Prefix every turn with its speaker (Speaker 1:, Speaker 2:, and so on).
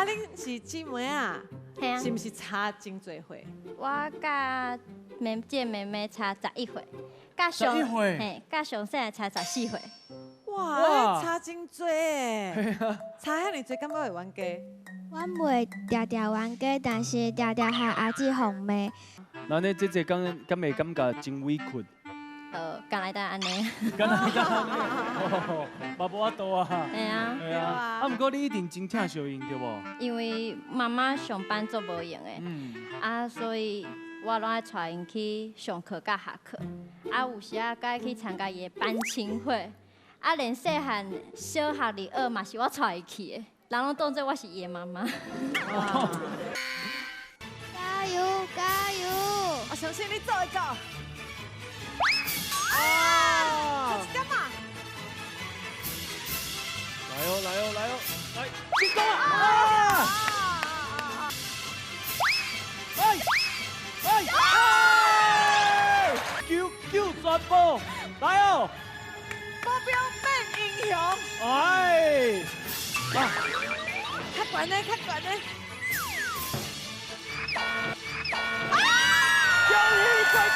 Speaker 1: 恁是姊妹啊？
Speaker 2: 嘿啊。
Speaker 1: 是毋是差真濟歲？
Speaker 2: 我佮妹這個妹妹差11歲，佮上
Speaker 3: 11歲。
Speaker 2: 嘿，佮上細的差14歲。
Speaker 1: 哇，差真濟欸，差遐爾濟，感覺會冤家？
Speaker 4: 阮袂定定冤家，但是定定予阿姊予罵。
Speaker 3: 那你這這敢敢會感覺真委屈？
Speaker 2: 敢會當按呢。
Speaker 3: 敢會當按呢？嘛無法度啊。
Speaker 2: 嘿啊。
Speaker 3: 嘿啊。啊，毋過你一定真疼惜𪜶對無？
Speaker 2: 因為媽媽上班足無閒的，啊，所以我攏愛帶𪜶去上課佮下課，啊，有時仔閣愛去參加伊的班親會，啊，連細漢小學入學嘛是我帶伊去的，人攏當做我是伊的媽媽。
Speaker 4: 加油加油！
Speaker 1: 我相信你做會到。哦，差一點嘛。
Speaker 3: 來哦來哦來哦，來進攻啊！哎哎哎！救救全部，來哦！
Speaker 1: 保鏢變英雄。
Speaker 3: 哎！啊！
Speaker 1: 較懸的，較懸的。
Speaker 3: 終於過關！